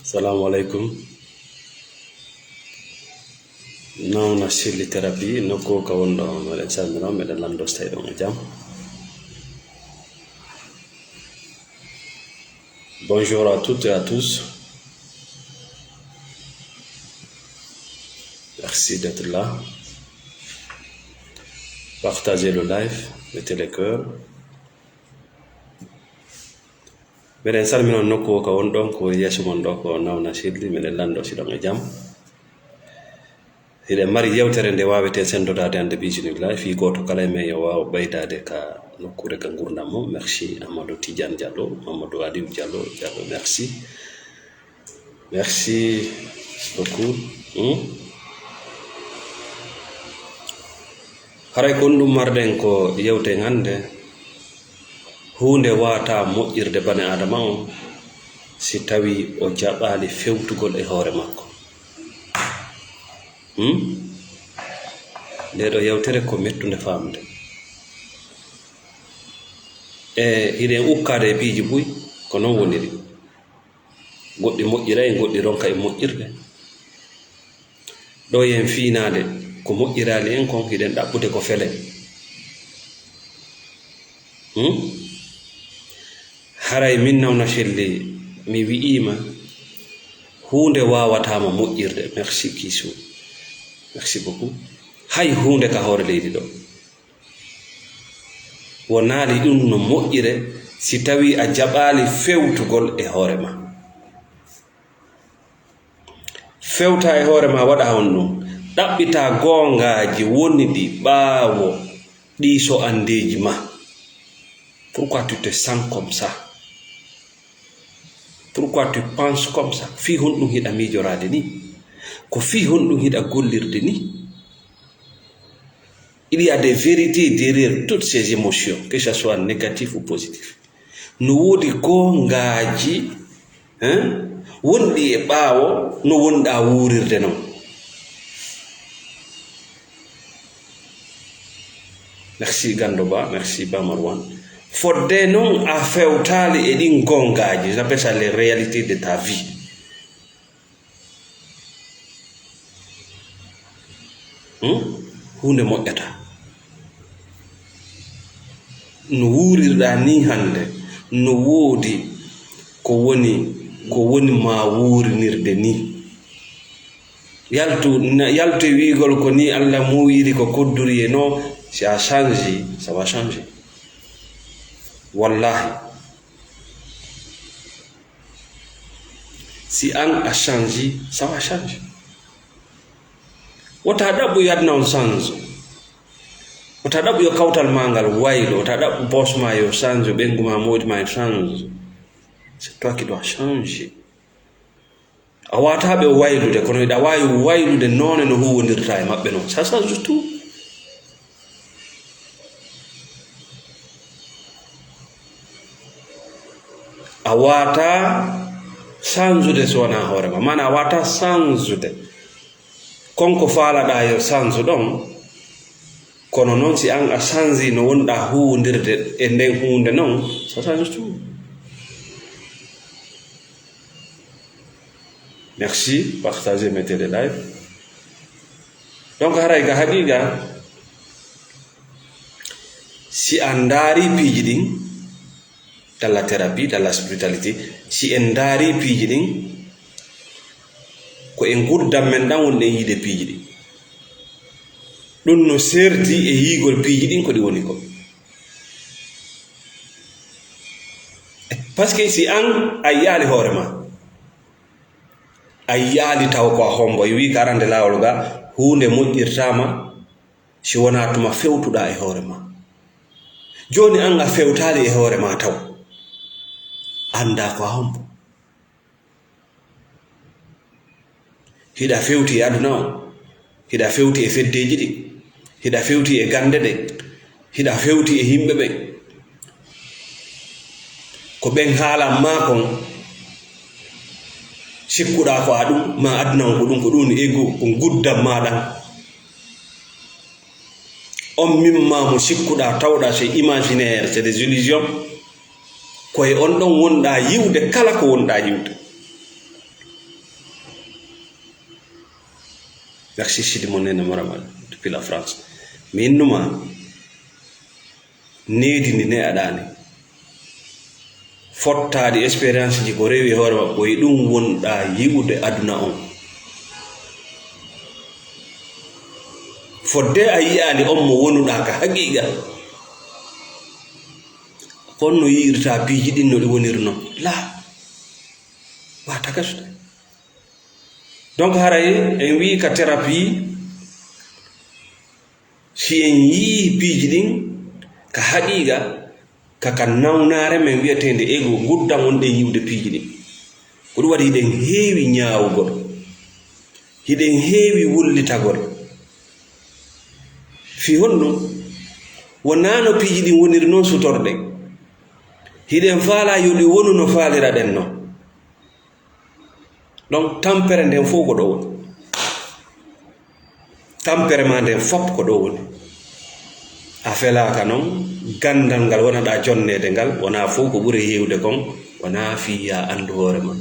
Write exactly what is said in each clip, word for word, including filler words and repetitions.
Assalamu alaikum. Nawna Shirley Therapy, nokku ka wonɗo, meɗen salmino, meɗen lanndo so tawi ɗon e jam. Bonjour à toutes et à tous. Merci d'être là. Partagez le live, mettez les cœurs. Meɗen salmino nokku o ka won ɗon, ko yeeso mon ɗo ko Nawna Shirley, meɗen lanndo si ɗon e jam. Hiɗen mari yewtere nde waaweten senndodaade hannde, bismillah, fii gooto kala e men yo waaw ɓeydaade ka nokkuure ka ngurndan mum. Merci Amadou Tidiane Diallo, Amadou Aliou Diallo, Diallo, merci. Merci beaucoup. Hmm? Haray ko ɗum marɗen ko yewten hannde. Huunde waawataa moƴƴirde bane Aadama on si tawii o jaɓaali fewtugol e hoore makko. Hmm? Nde ɗo yewtere ko mettunde faamde. E hiɗen ukkaade e piiji buy, ko non woniri. Goɗɗi moƴƴiray, goɗɗi ronka e moƴƴirde. Ɗo yen fiinaade ko moƴƴiraali en kon, hiɗen ɗaɓɓude ko fele. Hmm? Haray min Nawna Shirley, mi wi'iima huunde waawataama moƴƴirde. Merci Kisu. Merci beaucoup. Hay huunde ka hoore leydi ɗo. Wonaali ɗum no moƴƴire si tawii a jaɓaali fewtugol e hoore ma. Fewta e hoore ma, waɗa honɗum? Ɗaɓɓita goongaaji wonɗi ɓaawo ɗii so anndeeji ma. Pourquoi tu te sens comme ça? Pourquoi tu penses comme ça? Fii honɗum hiɗa miijoraade ni? Ko fii honɗum hiɗa gollirde ni? Il y a des vérités derrière toutes ces émotions, que ce soit négatif ou positif. No woodi goongaaji, hein, wonɗi e ɓaawo no wonɗaa wuurirde non. Merci Gando Ba, merci Ba Marwan. Fodde non a fewtaali e ɗin goongaaji, j'appelle ça les réalités de ta vie. Hmm? Huunde moƴƴata. No wuurirɗaa ni hannde, no woodi ko woni, ko woni ma wuurinirde ni. Yaltu, na-, yaltu e wi'ugol ko ni Allah muuyiri ko kodduri e no, si a change, ça va changer. Wallahi. Si an a change, ça va changer. Wota ɗaɓɓu yo aduna on change. Wota ɗaɓɓu yo kawtal ma ngal waylo. Wota ɗaɓɓu boss ma yo change, ɓeyngu ma, moodi ma yo change. C'est toi qui dois changer. A waawataa ɓe waylude, kono hiɗa waawi waylude noone no huuwondirta e maɓɓe non. Ça change tout. A waawataa sansude so wonaa hoore ma. Maanaa a waawataa sansude. Kon ko faalaɗaa yo sansu ɗon, kono non si an a sansi no wonɗaa huuwondirde e nden huunde non, ça change tout. Merci, partagez, mettez les lives. Donc, haray ga haqiqa, si a ndaari piiji ɗin, dans la thérapie, dans la spiritualité, si en ndaari piiji ɗin, ko e ngurdam men ɗan wonɗen yiide piiji ɗin. Ɗum no serti e yiigol piiji ɗin ko ɗi woni ko. Parce que si an a yiyaali hoore ma, a yiyaali taw ko a hombo, e wii ka arande laawol ga, huunde moƴƴirtaama si wonaa tuma fewtuɗaa e hoore ma. Jooni an a fewtaali e hoore ma taw, anndaa ko a hombo. Hiɗa fewti e aduna o, hiɗa fewti e feddeeji ɗi, hiɗa fewti e gannde ɗe, hiɗa fewti e yimɓe ɓe. Ko ɓen haalan maa kon, sikkuɗaa ko a ɗum, ma aduna on ko ɗum, ko ɗum woni ego, ko nguddam maa ɗan. On mimma mo sikkuɗaa, tawɗaa c'est imaginaire, c'est des illusions. Ko e on ɗon wonɗaa yiwde kala ko wonɗaa yiwde. Merci Sidi Mo Nene Maramal depuis la France. Mi innuma needi ndi ne'aɗaani. Fottaadi expérience ji ko rewi e hoore makko, ko e ɗum wonɗaa yi'ude aduna on. Fodde a yi'aali on mo wonuɗaa ka haqiiqa. Ko on no yi'irta piiji ɗin no ɗi woniri non. Laa. Wa takasude. Donc haray en wii ka thérapie, si en yii piiji ɗin ka haqiiqa, ka, ka nawnaare men wi'eteende ego, nguddan on ɗen yi'ude piiji ɗin. Ko ɗum waɗi hiɗen heewi ñaawugol, hiɗen heewi wullitagol. Fii honɗum? Wonaa no piiji ɗin woniri non sutorɗen. Hiɗen faalaa yo ɗi wonu no faaliraɗen non. Donc, tampere nden fof ko ɗo woni. Tampere ma nden fop ko ɗo woni. A felaaka non, ganndal ngal wonaɗaa jonneede ngal, wonaa fof ko ɓuri heewde kon, wonaa fii yaa anndu hoore ma.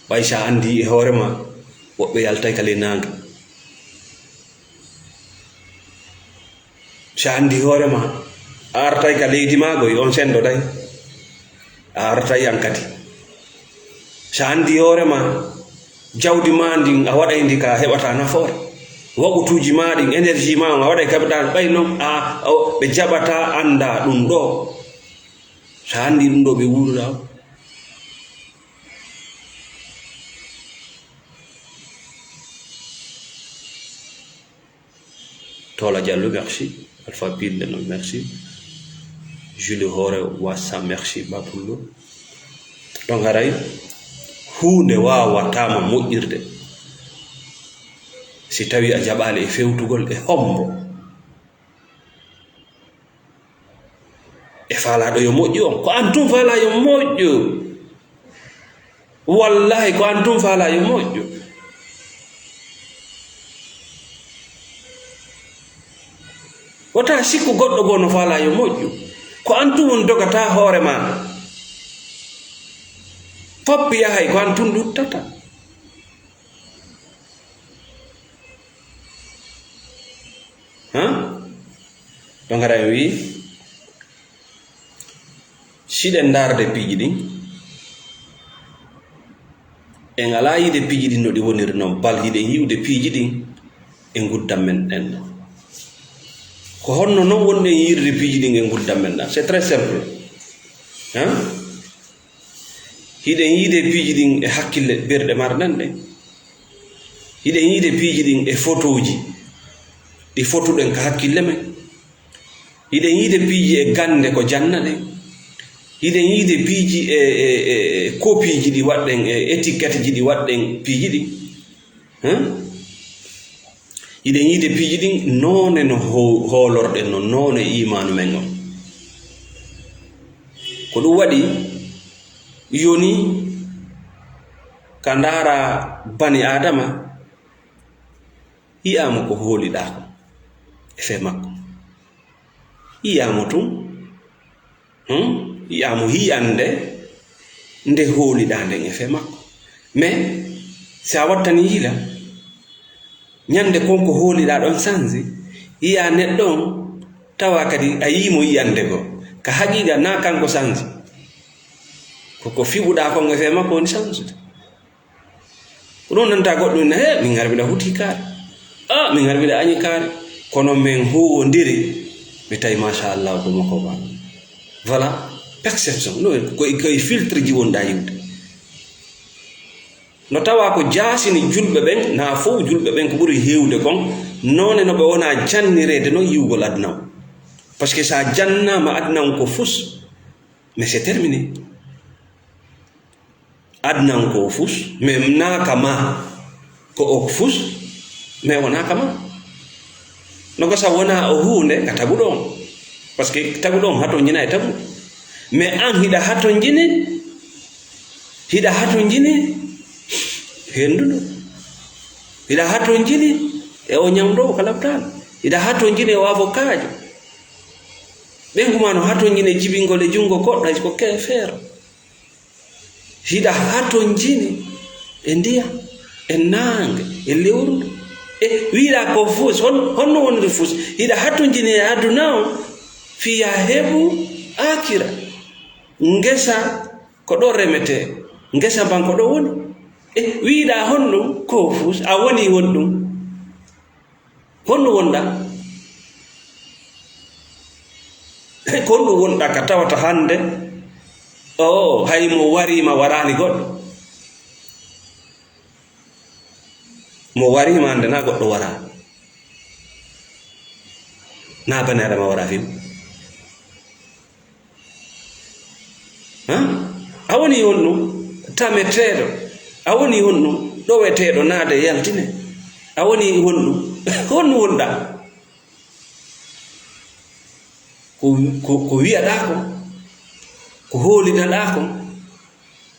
Ɓay so a anndii e hoore ma, woɓɓe yaltay ka ley naange. So a anndi hoore ma, a artay ka leydi ma goy, on senndoday. A artay an kadi. So a anndi hoore ma, jawdi ma ndin a waɗay ndi ka heɓata nafoore. Waqutuuji ma ɗin, énergie ma on, a waɗay ka heɓata, ɓay non a, a, ɓe jaɓata annda ɗum ɗo. So a anndi ɗum ɗo, ɓe wuuruɗa. Tola Diallo, merci. Alpha Pille, non, merci. Julie Hoore Wassa, merci. Bapullo. Donc, haray huunde waawataama moƴƴirde si tawi a jaɓaali e fewtugol e hombo. E faalaaɗo yo moƴƴu on. Ko an tun faalaa yo moƴƴu. Wallahi, ko an tun faalaa yo moƴƴu. Wota sikku goɗɗo goo no faalaa yo moƴƴu. Ko an tun woni dogata hoore maa. Fop yahay, ko an tun luttata. Han? Donc, haray en wii, siɗen ndaarde piiji ɗin, en alaa yiide piiji ɗin no ɗi woniri non, bal hiɗen yi'ude piiji ɗin e ngurdam men ɗen ɗon. Ko honno non wonɗen yiirde piiji ɗin e ngurdam men ɗan? C'est très simple. Han? Hiɗen yiide piiji ɗin e hakkille ɓerɗe marɗen ɗen. Hiɗen yiide piiji ɗin e fotooji ɗi fotuɗen ka hakkille men. Hiɗen yiide piiji e gannde ko jannaɗen. Hiɗen yiide piiji e, e, e, e kopiiji ɗi waɗɗen, e étiquette ji ɗi waɗɗen piiji ɗin. Hein? Hiɗen yiide piiji ɗin noone no ho-, hoolorɗen non, noone iimaanu men on. Ko ɗum waɗi, yoni ka ndaara bani Aadama, yi'aama ko hooliɗaa ko e fee makko. Yi'aama tun, hmm? Yi'aama yi'ande nde hooliɗaa nden e fee makko. Mais si a wattani yila, ñande kon ko hooliɗaa ɗon sansi, yi'aa neɗɗo on, tawa kadi a yii mo yi'ande goo. Ka haqiiqa, naa kanko sansi. Ko ko fiɓuɗaa kon e fee makko woni sansude. Ko ɗum nanta goɗɗum ne, "He, min ngara mbiɗa huti kaari. Ah, min ngara mbiɗa añi kaari." Kono min huuwondiri, mi tawi, machallah, ko makko ba. Voilà, perception. No, ko, ko e filtre ji wonɗaa yi'ude. No tawa ko jaasini julɓe ɓen, naa fow julɓe ɓen, ko ɓuri heewde kon, noone no ɓe wona jannireede non yi'ugol aduna o. Parce que so a jannaama aduna on ko fus, mais c'est terminé. Aduna on ko fus, mais naa ka ma ko o fus, mais wonaa ka ma. No gasa wona o huunde ka taguɗo on. Parce que taguɗo on hatonjina e tagu. Mais an hiɗa hatonjini, hiɗa hatonjini hennduɗo. Hiɗa hatonjini e o ñamɗo ka laptaano. Hiɗa hatonjini e o avocaajo. Ɓeyngu ma no hatonjini e jibingol e junngo goɗɗo, hay ko ke feero. Hiɗa hatonjini e ndiyam, e naange, e lewru ndu. E wiɗa ko fus, hon-, honno woniri fus? Hiɗa hatonjini e aduna o, fiya heɓu akira. Ngesa ko ɗo remete, ngesa ban ko ɗo woni. E wiɗa honɗum ko fus, a woni honɗum? Honɗum wonɗa? Ko honɗum wonɗa ka tawata hande? O, hay mo warima warani goɗɗo. Mo warima hande na goɗɗo wara. Na bane adama wara fim. Ha? A woni honɗum? Tameteeɗo. A woni honɗum? Ɗoweteeɗo naade yaltine. A woni honɗum? Honɗum wonɗa? Ko, ko, ko wi'aɗaa ko, ko hoolinaɗaa ko,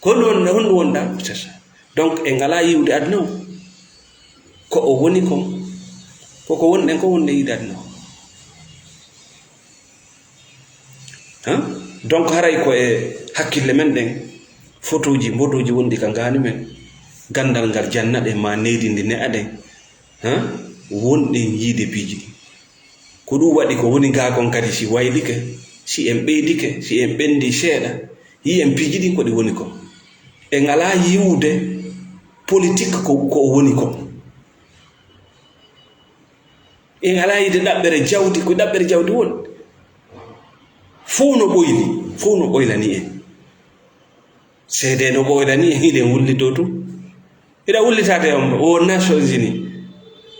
ko honɗum wonɗa, honɗum wonɗa? C'est ça. Donc, en ngalaa yi'ude aduna o. Ko o woni kon, ko ko wonɗen ko wonɗen yi'ude aduna o. Hein? Donc, haray ko e hakkille men ɗen, fotooji mbodooji wonɗi ka ngaani men, gandal ngal janna ɗen, ma needi ndi ne'a ɗen, hein? Wonɗen yi'ude piiji ɗi. Ko ɗum waɗi ko woni gaa kon kadi, si waylike, si en ɓeydike, si en ɓendi seeɗa, yi'en piiji ɗin ko ɗi woni kon. En alaa yi'ude politique ko, ko o woni kon. En alaa yi'ude ɗaɓɓere jawdi, ko ɗaɓɓere jawdi woni. Fow no ɓoyli, fow no ɓoylani en. Seede no ɓoylani en, hiɗen wullitoo tun. Hiɗa wullitaade on, o Nations Unies.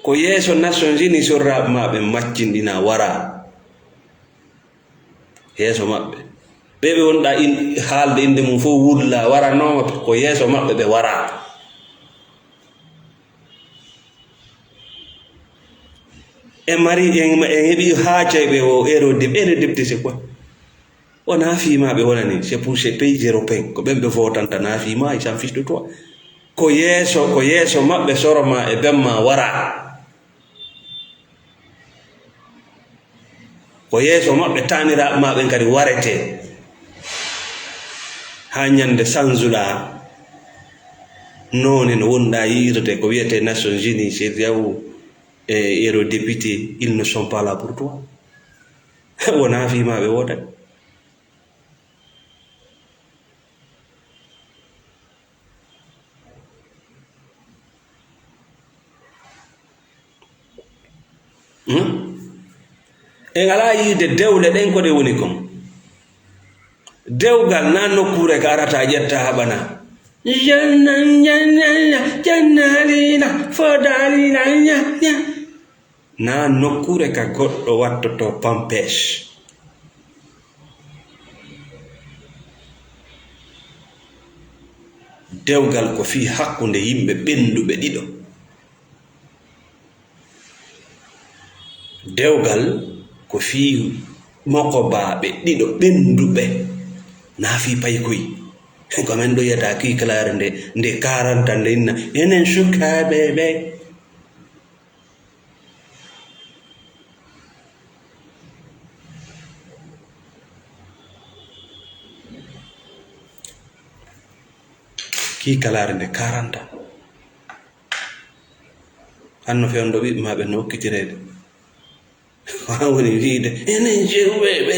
Ko yeeso Nations Unies sorraaɓe maa ɓen maccinɗina wara. Yeeso maɓɓe. Ɓe ɓe wonɗa in-, haalde innde mum fof wulla, waranooma ko yeeso maɓɓe ɓe wara. En mari, en, en heɓi haa jeyɓe o eurodep-, eurodepte, c'est quoi? Wonaa fii maa ɓe wonani, c'est pour ces pays européens. Ko ɓen ɓe votanta, naa fii maa, ils s'en fichent de toi. Ko yeeso, ko yeeso maɓɓe soro maa e ben maa wara. Ko yeeso maɓɓe taaniraaɓe maa ɓen kadi waretee. Haa ñande sanjuɗaa noone no wonɗaa yi'irde ko wi'etee Nations Unies, CEDEAO, e eurodéputé, ils ne sont pas là pour toi. Wonaa fii maa ɓe woodani. Hmm? En alaa yiide dewle ɗen ko ɗe woni kon. Dewgal na nokkuure ka arata ƴetta haɓana. Janna, janna, janna, lina, foda, lina, nya, nya. Naa nokkuure ka goɗɗo wattotoo pampers. Dewgal ko fii hakkunde yimɓe ɓennduɓe ɗiɗo. Dewgal ko fii mokobaaɓe ɗiɗo ɓennduɓe, naa fii paykoy. Ko men ɗo yiyata kii kalaare nde, nde karanta nde inna, enen sukaaɓe ɓe. Kii kalaare nde karanta. Hanno fewndo ɓiɓɓe maa ɓe no okkitireede. Ko an woni wiide, enen jeeruɓe ɓe.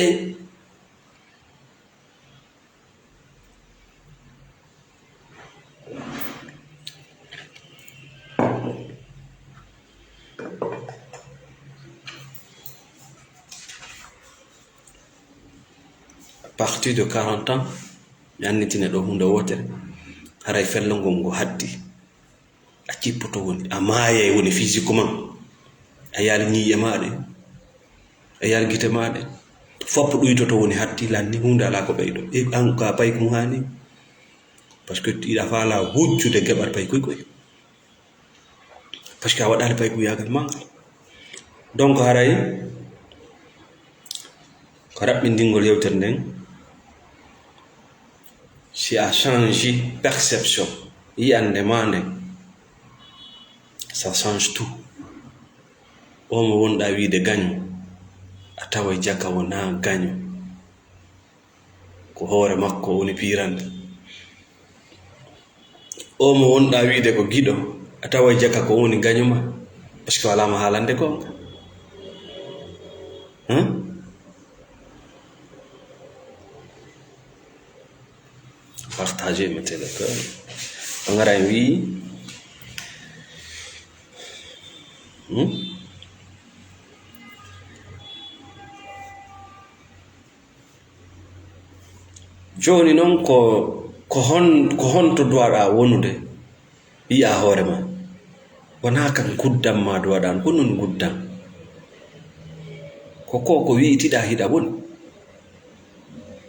À partir de quarante ans, mi annditine ɗo huunde wootere, haray fellongol ngo haddi. A cippoto woni, a maayay woni physiquement. A yaali ñiiƴe maa ɗe, a yaali gite maa ɗe. Fop ɗuytoto woni hatti lanni, huunde alaa ko ɓeydo. E an ka pay ko haani. Parce que iɗa faala wujjude geɓal pay koy koy. Parce que a waɗaali pay ko yaagal mangal. Donc haray ko raɓɓindingol yewtere nden. Si a change perception, yi'ande maa nden, ça change tout. O mo wonɗaa wiide gaño, a taway jaka wonaa gaño. Ko hoore makko woni piirande. O mo wonɗaa wiide ko giɗo, a taway jaka ko woni gaño ma. Parce que walaa mo haalande goonga. Hein? Partagez mo téléphone. O ngara en wii, hmm? Jooni noon ko, ko hon-, ko honto duwaɗaa wonude? Yi'a hoore ma. Wonaa kan guddan ma duwaɗan, ko non guddan. Ko ko, ko wi'itiɗaa hiɗa woni.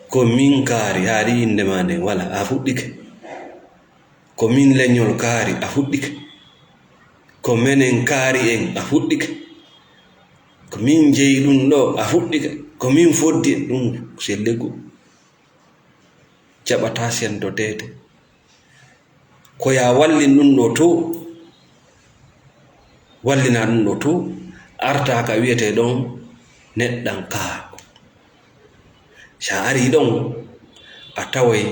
Ko min kaari, haali innde ma nden wala, a fuɗɗike. Ko min leñol kaari, a fuɗɗike. Ko menen kaari en, a fuɗɗike. Ko min jeyi ɗum ɗo, a fuɗɗike. Ko min foddi en ɗum, selleggu. Jaɓataa senndodeede. Ko yaa wallin ɗum ɗo to, wallina ɗum ɗo to, artaa ka wiyetee ɗon neɗɗankaaku. Si a arii ɗon, a taway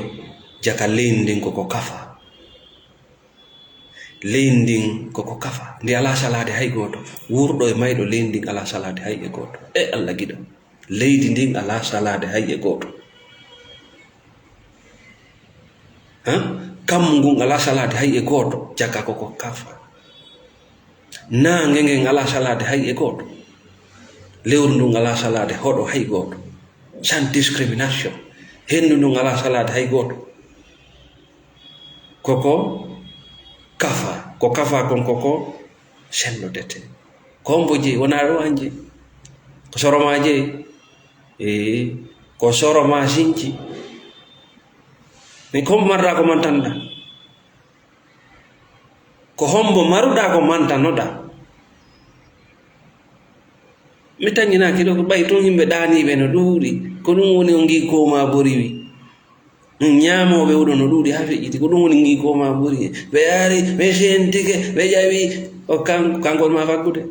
jaka leydi ndin ko ko kafa. Leydi ndin ko ko kafa. Ndi alaa salaade hay gooto. Wuurɗo e mayɗo, leydi ndin alaa salaade hay e gooto. E Alla giɗo. Leydi ndin alaa salaade hay e gooto. Han? Kammu ngun alaa salaade hay e gooto. Jaka ko ko kafa. Naange ngen alaa salaade hay e gooto. Lewru ndun alaa salaade hoɗo hay gooto. Sans discrimination. Henndu ndun alaa salaade hay gooto. Ko ko kafa. Ko kafa kon ko ko senndodete. Ko hombo jeyi? Wonaa ɗo an jeyi. Ko soro ma jeyi. Ee, ko soro ma sinci. Min ko hombo marɗaa ko mantanɗaa? Ko hombo maruɗaa ko mantanoɗaa? Mi taŋŋinaaki ɗo, ko ɓay tun yimɓe ɗaaniiɓe no ɗuuɗi. Ko ɗum woni on ngii koomaa boriwi. Ɗum ñaamooɓe wuɗo no ɗuuɗi haa feƴƴiti. Ko ɗum woni ngii koomaa boriwi. Ɓe yaari, ɓe seentike, ɓe ƴawi. O kan-, kanko ma faggude.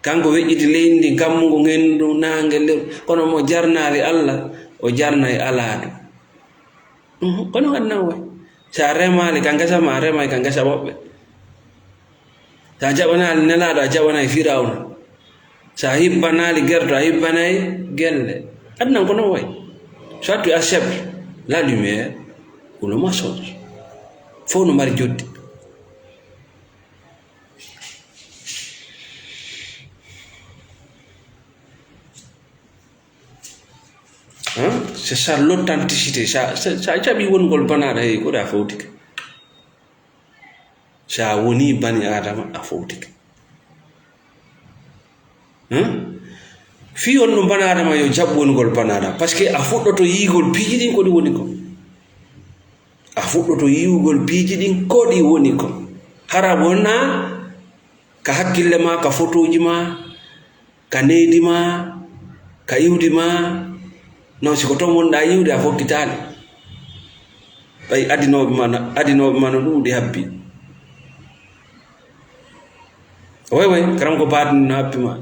Kanko weƴƴiti leydi ndin, kammu ngu, henndu, naange, lewru. Kono mo jarnaali Alla, o jarnay alaadu. Mhm, kono waɗi nan wayi. Si a remaali ka ngesa ma, a remay ka ngesa woɓɓe. Si a jaɓanaali Nelaaɗo, a jaɓanay Firawna. Si a hibbanaali gerto, a hibbanay gelle. Aduna ko non wayi. Soit tu acceptes la lumière ou le mensonge. Fof no mari joddi. Hein? C'est ça l'authenticité. Sa, sa, sa jaɓi wongol banaaɗo, hey, ko a fowtike. Sa woni bani Adama, a fowtike. Hein? Fii on ɗum bani Adama yo jaɓ wongol bani Adama. Parce que a fuɗɗoto yiigol piiji ɗin ko ɗi woni kon. A fuɗɗoto yiwugol piiji ɗin ko ɗi woni kon. Hara wonaa ka hakkille ma, ka fotooji ma, ka neydi ma, ka iwdi ma. Non, si ko ton wonɗaa yiwde, a fokkitaali. Ɓay adinooɓe ma no, adinooɓe ma no ɗuuɗi habbi. Way, way, karam ko baatini no habbi ma.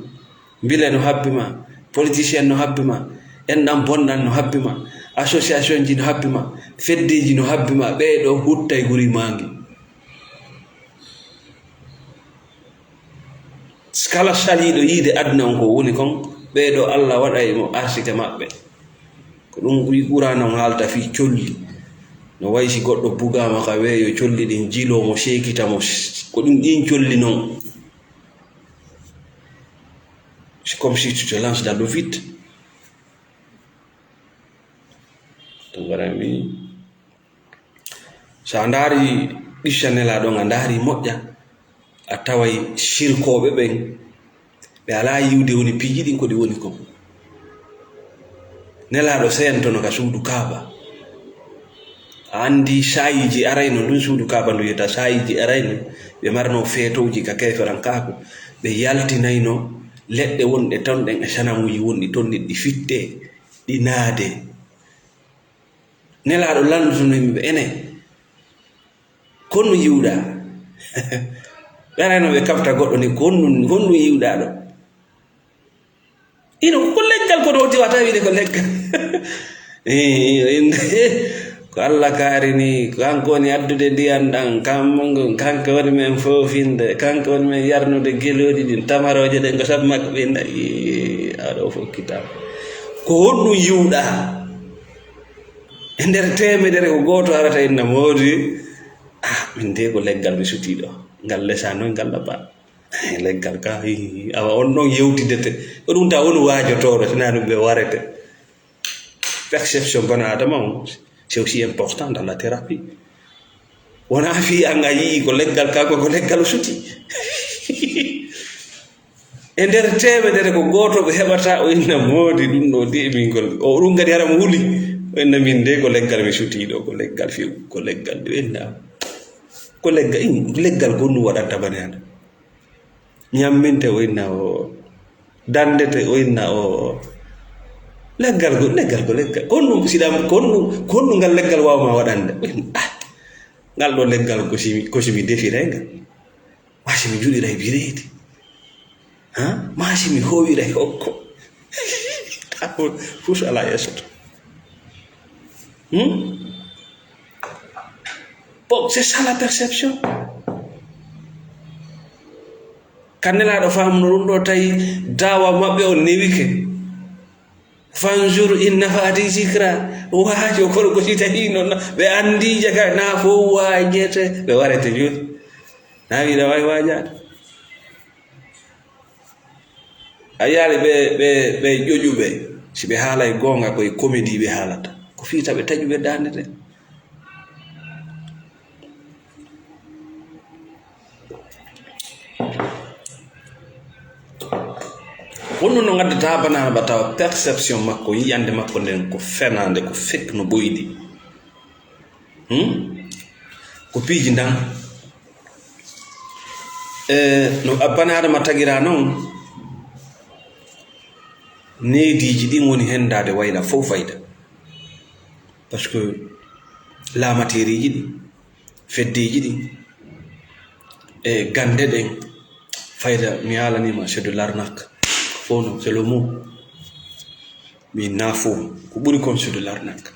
Mbile no habbi ma. Politicien no habbi ma. Enɗan bonɗan no habbi ma. Association ji no habbi ma. Feddeji no habbi ma. Ɓee ɗo huttay guri maangi. Kala saliiɗo yiide aduna on ko woni kon, ɓee ɗo Allah waɗay mo arsike maɓɓe. Ko ɗum ɓuri Qur'aana on haalta fii colli. No wayi si goɗɗo bugaama ka weeyo, colli ɗin jiloo mo, seekita mo. Ko ɗum ɗin colli non. C'est comme si tu te lances dans le vide. Ɗum waɗa mi So a ndaari ɗicca Nelaaɗo on, a ndaari moƴƴa, a taway sirkooɓe ɓen, ɓe alaa yiwde woni piiji ɗin ko ɗi woni kon. Nelaaɗo seyantono ka suudu Kaaba. A anndi saayiiji arayno ndun suudu Kaaba ndu yetta saayiiji arayno, ɓe marno feetooji ka keeferankaaku, ɓe yaltinayno leɗɗe wonɗe ton ɗen e sanamuuji wonɗi ton ɗin ɗi fittee, ɗi naadee. Nelaaɗo lanndutano yimɓe ɓe, enen, ko honɗum yiwɗaa? Ɓe arayno ɓe kafta goɗɗo ni, ko honɗum, ko honɗum yiwɗaa ɗo? Ino ko leggal ko ɗo tiwata wiide ko leggal. Eh, eh, Ko Allah kaarini, kanko woni addude ndiyan ɗan, kanko woni men foofinde, kanko woni men yarnude gelooɗi ɗin, tamarooje ɗen, ko sabu makko ɓe inna, ii, aɗo fof kitab. Ko honɗum yiwɗaa? E nder teemedere ko gooto arata inna moodi, ah, min de ko leggal mi sutii ɗo. Ngal lesa noon, ngal labba. Leggal ka, ii, awa on ɗon yewtidete. Ko ɗum taw woni waajotooɗo, sinaa ɗum ɓe warete. Perception bana Adama on, c'est aussi important dans la thérapie. Wona fii an a yii ko leggal ka, ko, ko leggal o suti. E nder teemedere ko gooto ɓe heɓata, o inna moodi ɗum ɗo de mingol. O ɗum kadi hara mo huli. O inna min de ko leggal mi suti ɗo, ko leggal few, ko leggal ɗo inna. Ko leggal, in, leggal ko ɗum waɗanta bane an. Ñamminte o inna o, dandete o inna o. Leggal go, leggal go, leggal. Ko honɗum siɗa, ko honɗum, ko honɗum ngal leggal waawma waɗande? O inna, ah, ngal ɗo leggal ko si mi, ko si mi defiray ngal. Ma si mi juɗiray bireedi. Ha? Ma si mi howiray hokko. Fus ala yeeso to. Hmm? Bon, c'est ça la perception. Kannelaaɗo faamuno ɗum ɗo tawi daawa maɓɓe on newike. Fanzur in nafaati zikra. Waajo kono ko si tawi noon ɓe anndi jaka na fof waajete, ɓe warete jooni. Na wiɗa wawi waajaade. A yiyaali ɓe, ɓe, ɓe ƴoƴuɓe, si ɓe haalay goonga, koye comédie ɓe haalata. Ko fii taɓe taƴuɓe daande ɗen. Honno no ngaddata bana ba tawa perception makko, yiyande makko nden ko fenaande, ko fek no ɓoydi. Hmm? Ko piiji ndan. E, no bana Adama tagira non, neediiji ɗin woni hendaade wayla fof fayda. Parce que laamateeriiji ɗin, feddeeji ɗin, e gannde ɗen, fayda mi haalanima, c'est de l'arnaque. Fof non, c'est le mot. Mi na fof, ko ɓuri kon c'est de l'arnaque.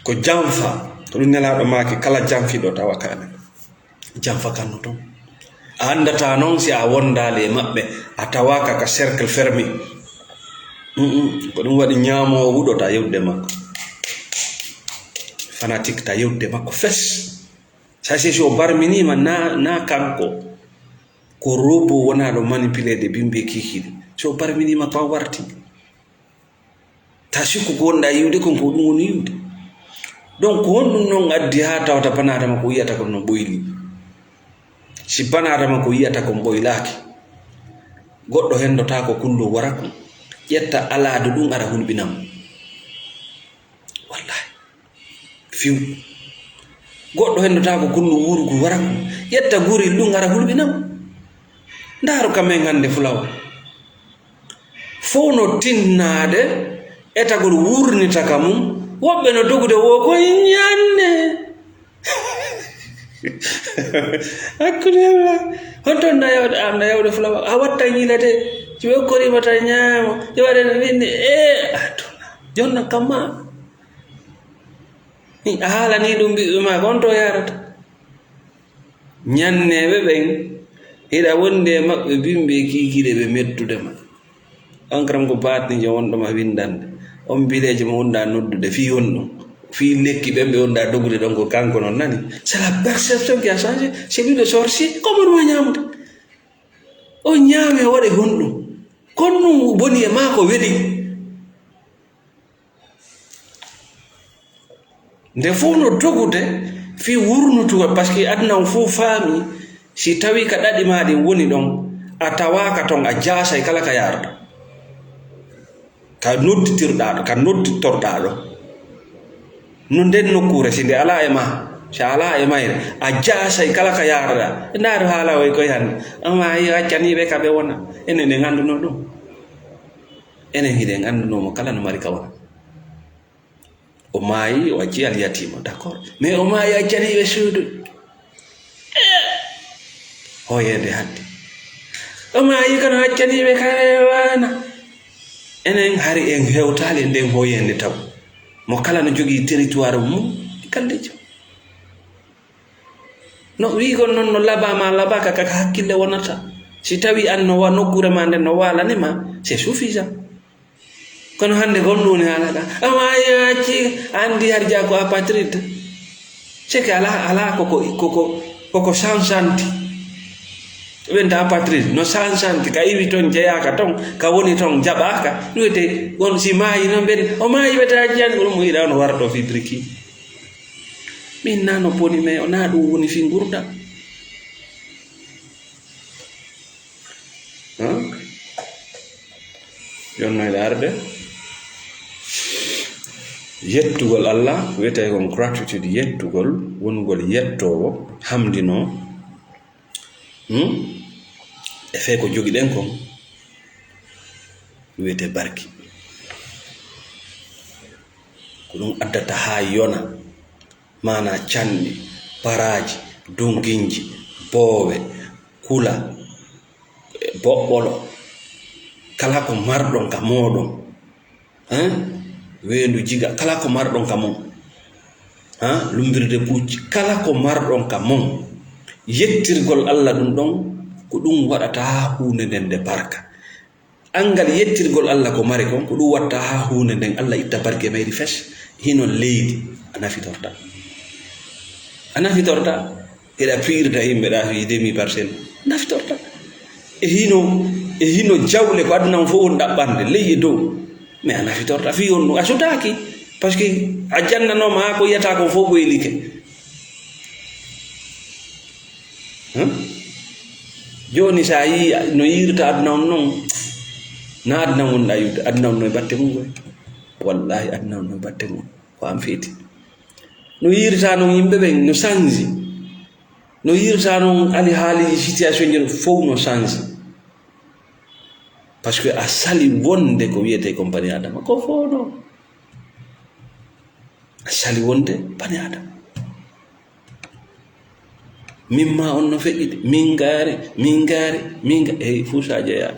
Ko janfa, ko ɗum Nelaaɗo maaki, kala janfiɗo tawa kaane. Janfa kanno toon. A anndata noon si a wondaali e maɓɓe, a tawaaka ka cercle fermé. Mm, mm. Ko ɗum waɗi ñaamoowo huɗo ta yewtude makko. Fanatique ta yewtude makko fes. Sa si, si o barminiima na, na kanko. Ko robot wonaaɗo manipuleede bimbi e kiikiiɗe. Si o barminiima ko a warti. Ta sikku ko wonɗa yiwde kon ko ɗum woni yiwde. Donc, ko honɗum non addi haa tawata banaadama ko yiyata kon no ɓoyli? Si banaadama ko yiyata kon ɓoylaaki, goɗɗo hendotaako kullo wara kon, ƴetta alaadu ɗum ara hulɓina mo. Wallahi. Fiw. Goɗɗo hendotaako kullo wuuru ko wara kon, ƴetta gurel ɗum ara hulɓina mo. Ndaaru ka men hannde fulawa. Fof no tinnaade etagol wurnita ka mum, woɓɓe no dogude wo ko ñande. Hakkunde Yalla. Honto na yawde, am na yawde fulawa. A watta ñilate. Si ɓe okkorima ta ñaama. Si waɗe no winni. E, aduna. Jonna kamma. A haalani ɗum ɓiɓɓe ma, ko honto yarata? Ñanneeɓe ɓen, hiɗa wondi e maɓɓe bimbi e kiikiiɗe ɓe mettude ma. On karam ko baatiniijo wonɗo ma winndande. On bileejo mo wonɗa noddude fii honɗum? Fii lekki ɓen ɓe wonɗa dogude ɗon ko kanko non nani? C'est la perception qui a changé. C'est lui le sorcier. Comment mo ñaamude? O ñaami o waɗe honɗum? Kon ɗum boni e maa ko weli. Nde fof no dogude fii wurnutugol, parce que aduna on fof faami, si tawi ka ɗaɗi ma ɗin woni ɗon, a tawaaka ton, a jaasay kala ka yaarɗa. Ka nodditirɗa ɗo, ka nodditorɗa ɗo. No nden nokkuure, si nde alaa e ma, si a alaa e mayre, a jaasay kala ka yaarɗa. Ndaaru haala oy koy hannde. Amma ayi accaniiɓe ka ɓe wona. Enen en annduno ɗum. Enen hiɗen annduno mo kala no mari ka wona. O maayi, o acci al yatiima, d'accord. Mais o maayi, accani ɓe suudu. Eh! Hoyeende hannde. O maayi, kono accani ɓe kare waana. Enen hari en hewtaali e nden hoyeende taw. Mo kala no jogii territoire mum e galleeji. No wiigol noon no labaa ma labaaka, kaka hakkille wonata. Si tawii aan no wa-, nokkuure ma nden no waalani ma, c'est suffisant. Kono hannde ko honɗum woni haala ka? Ama acci anndi har jaa ko apatride. C'est que alaa, alaa koko, koko, koko sansanti. Ɓen ta apatride, no sansanti, ka iwi ton, jeyaaka ton, ka woni ton, jaɓaaka. Ɗum wiyetee, on si maayi noon, ɓen, o maayi ɓe taa jiyani, ko ɗum o yiɗa on warto fii biriki. Min naa no poni, mais o naa ɗum woni fii ngurndan. Haa? Jonno e arde. Yettugol Allah, wiyetee kon gratitude, yettugol, wonugol yettoowo, hamdinoo. Hmm? E fee ko jogiɗen kon, wiyetee barki. Ko ɗum addata haa yona, maanaa canɗi, paraaji, dunginji, boowe, kula, boɓɓolo, kala ko marɗon ka mooɗon, hein? Weendu jiga, kala ko marɗon ka mon, hein? Lumbirde pucci, kala ko marɗon ka mon, yettirgol Allah ɗum ɗon, ko ɗum waɗata haa huunde nden nde barka. Anngal yettirgol Allah ko mari kon, ko ɗum watta haa huunde nden Allah itta barke mayri fes. Hino leydi a nafitorta. A nafitorta. Eɗa piirta yimɓe ɗa fii demi parcelle. Nafitorta. E hino, e hino jawle ko aduna on fof woni ɗaɓɓande, ley e dow. Mais a nafitorta fii on ɗum a sutaaki. Parce que a janndanoma haa ko yiyata kon fof ɓoylike. Hum? Jooni, so a yii no yiirta aduna on noon, na aduna on wonɗa yiwde, aduna on no e batte mum koy. Wallahi, aduna on no e batte mum. Ko an feeti. No yiirta noon yimɓe ɓen, no sanji. No yiirta noon ali haaliji situation ji fof no sanji. Parce que a sali wonde ko wiyetee kon bani Adama. Ko fof noon. A sali wonde bani Adama. Min ma on no feƴƴi de. Min ngaari, min ngaari, min nga-, hey, fus a jeyaa.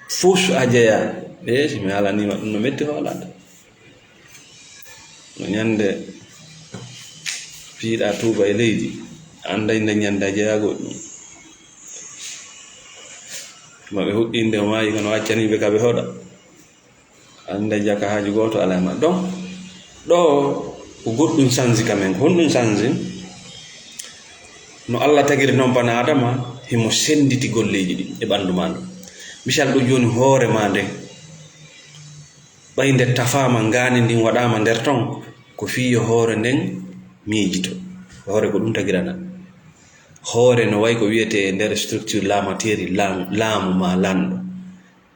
Fus a jeyaa. Eh, si mi haalaniima ɗum no metti hoolade. No ñande piiɗa tuuba e leydi, a annday nde ñande a jeyaa goɗɗum. Ma ɓe huɗɗinde o maayi kono accaniiɓe ka ɓe hoɗa. Annda jaka haaju gooto alaa e maɓɓe. Donc, ɗo ko goɗɗum sanji ka men. Ko honɗum sanji? No Allah tagiri noon bana Adama, himo sennditi golleeji ɗin e ɓanndu maa ndun. Misal ɗo jooni, hoore maa nden, ɓay nde tafaama, ngaandi ndin waɗaama nder ton, ko fii yo hoore nden miijito. Hoore ko ɗum tagirana. Hoore no way ko wiyetee e nder structure laamateeri, laamu, laamu maa lanɗo.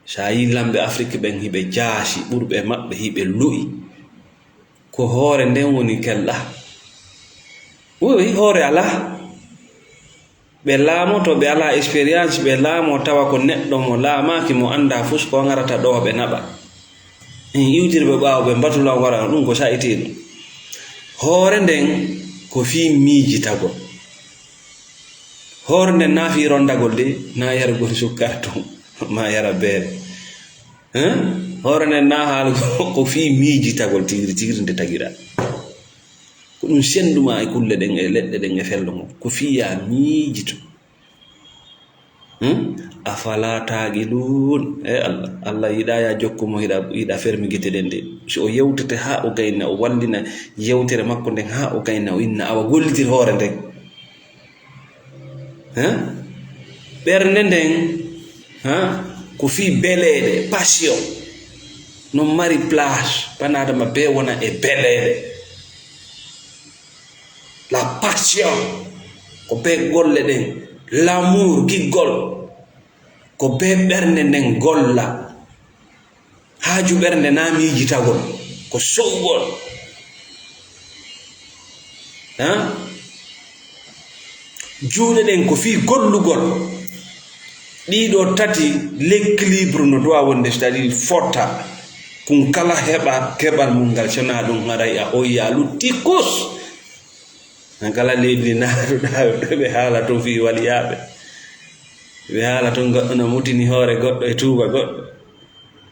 So a yii lamɓe Afrik ɓen, hiɓe jaasi, ɓurɓe maɓɓe hiɓe lu'i. Ko hoore nden woni kella. Oui, oui, hoore alaa. Ɓe laamoto, ɓe alaa expérience, ɓe laamoo tawa ko neɗɗo mo laamaaki, mo anndaa fus ko ngarata ɗo ɓe naɓa. En iwtirɓe ɓaawo ɓe mbatula wara ɗum ko sa'itee ɗum. Hoore nden ko fii miijitagol. Hoore nden na fii rondagol de, na yarugol sukkar tun, ma yara beere. Hein? Hoore nden na haalugol ko fii miijitagol tigiri tigiri nde tagira. Ko ɗum senndu maa e kulle ɗen e leɗɗe ɗen e fello ngon. Ko fii yaa miijito. Hmm? Afala taaqiluun. E Allah, Allah yiɗaa yaa jokku mo, hiɗa, hiɗa fermi gite ɗen de. Si o yewtete haa o gayna, o wallina yewtere makko nden haa o gayna, o inna awa gollitir hoore nden. Hein? Ɓernde nden, hein? Ko fii beleede, passion. No mari place, bana Adama bee wona e beleede. La passion, ko bee golle ɗen, l'amour, giggol, ko bee ɓernde nden golla. Haaju ɓernde na miijitagol, ko so'ugol. Hein? Juuɗe ɗen ko fii gollugol. Ɗiɗo tati, l'équilibre no duwa wonde, c'est-à-dire fota. Kun kala heɓa keɓal mum ngal, sona ɗum haray a hoyya lutti kus. An kala leydi ndi naatuɗaa, ɓe haala tun fii waliyaaɓe. Ɓe haala tun goɗɗo no mutini hoore goɗɗo e tuuba goɗɗo.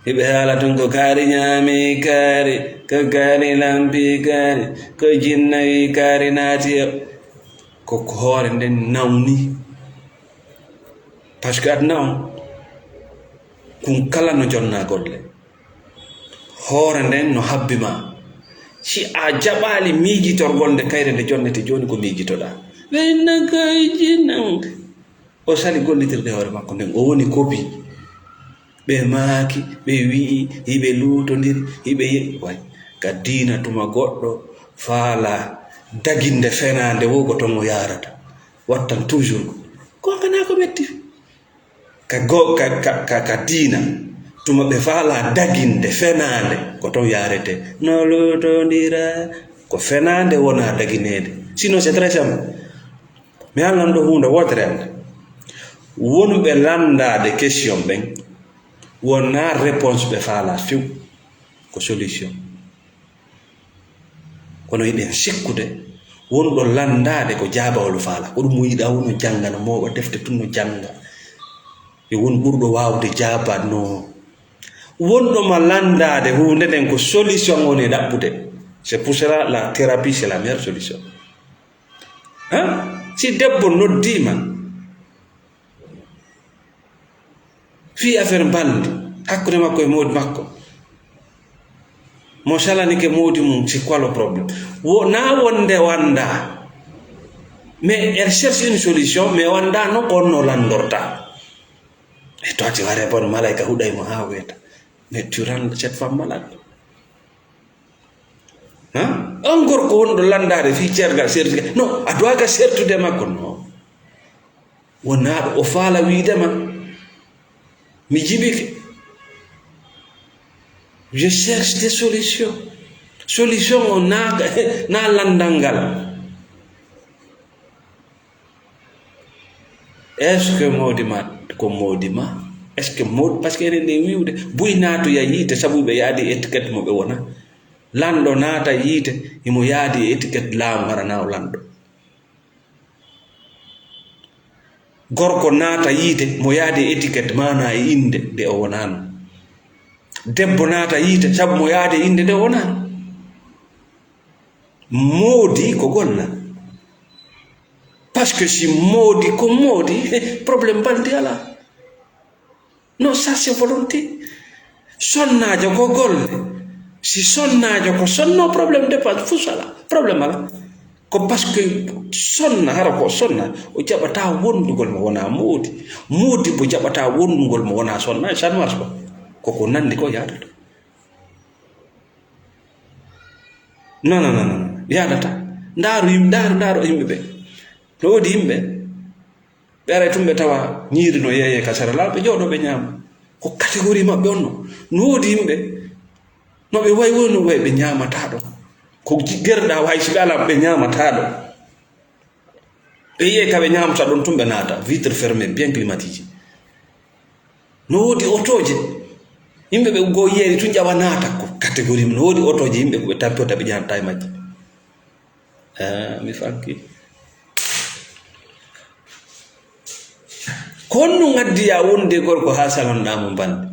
Hiɓe haala tun ko kaari ñaami kaari, ko kaari lampi kaari, ko jinnawi kaari naati e ko, ko hoore nden nawni. Parce que aduna on, kun kala no jonna golle. Hoore nden no habbi ma. Si a jaɓaali miijitorgol nde kayre nde jonnete jooni, ko miijitoɗaa. Ɓe nakay jinan. O sali gollitirde hoore makko nden, o woni kopi. Ɓe maaki, ɓe wi'i, hiɓe luutondiri, hiɓe ye'i. Way, ka diina tuma goɗɗo faala daginde fenaande wo ko ton o yaarata. Wattan toujours ko. Ko kanaa ko metti. Ka go-, ka, ka, ka, ka diina, tuma ɓe faala daginde fenaande, ko ton yaarete. No luutondira, ko fenaande wona dagineede. Sinon, c'est très simple. Mi haalnan ɗo huunde wootere hannde. Wonɓe lanndaade question ɓen, wonaa réponse ɓe faala few, ko solution. Kono hiɗen sikkude, wonɗo lanndaade ko jaabawol faala. Ko ɗum mo yiɗaa woni janngana, mooɓa defte tun no jannga. E won ɓurɗo waawde jaabanoo. Wonɗo ma lanndaade huunde nden ko solution woni ɗaɓɓude. C'est pour cela la thérapie, c'est la meilleure solution. Hein? Si debbo noddiima fii affaire mbalndi hakkunde makko e moodi makko, mo salanike moodi mum, c'est quoi le problème? Wo, na wonde wanda, mais elle cherche une solution, mais wanda no on no lanndorta. Et toi, tu vas répondre, malaika huɗay mo haa weeta. Mais tu rends cette femme malade. Hein? On gorko wonɗo lanndaade fii ceergal sertude. Non, a doit ga sertude makko. Non. Wonaa ɗo o faala wiide ma, mi jibike. Je cherche des solutions. Solution o na, na lanndal ngal. Est-ce que moodi ma ko moodi ma? Est-ce que moodi, parce que enen ɗen wi'ude, buy naatoya yiite sabu ɓe yaadi étiquette mo ɓe wona. Lanɗo naata yiite, himo yaadi e étiquette laamu, hara na o lanɗo. Gorko naata yiite, mo yaadi e étiquette maana e innde nde o wonaano. Debbo naata yiite, sabu mo yaadi e innde nde o wonaano. Moodi ko golla. Parce que si moodi ko moodi, eh, problème balndi alaa. Non, ça c'est volonté. Sonnaajo ko golle. Si sonnaajo ko sonno, problème dépense fus alaa. Problème alaa. Ko parce que sonna, hara ko sonna, o jaɓataa wondugol mo wonaa moodi. Moodi bo jaɓataa wondugol mo wonaa sonna, ça ne marche pas. Ko ko nanndi ko yaadata. Non, non, non, non, non. Yaadata. Ndaaru yim-, ndaaru, ndaaru yimɓe ɓe. No woodi yimɓe, ɓe aray tun ɓe tawa ñiiri no yeeyee ka sera laawol, ɓe jooɗoo ɓe ñaama. Ko catégorie maɓɓe on no. No woodi yimɓe, no ɓe wayi woni no wayi ɓe ñaamataa ɗon. Ko ji-, gerɗaa wayi si ɓe alaa ɓe ñaamataa ɗon. Ɓe yi'ee ka ɓe ñaamata ɗon tun ɓe naata, vitre fermée, bien climatisé. No woodi otooje. Yimɓe ɓe goo yeeri tun ƴawa naata ko catégorie mum. No woodi otooje yimɓe ko ɓe tampirta ɓe ƴaanta e majje. Ah, mi fanki. Ko honɗum addi ya wonde gorko haa salonɗaa mo balɗe?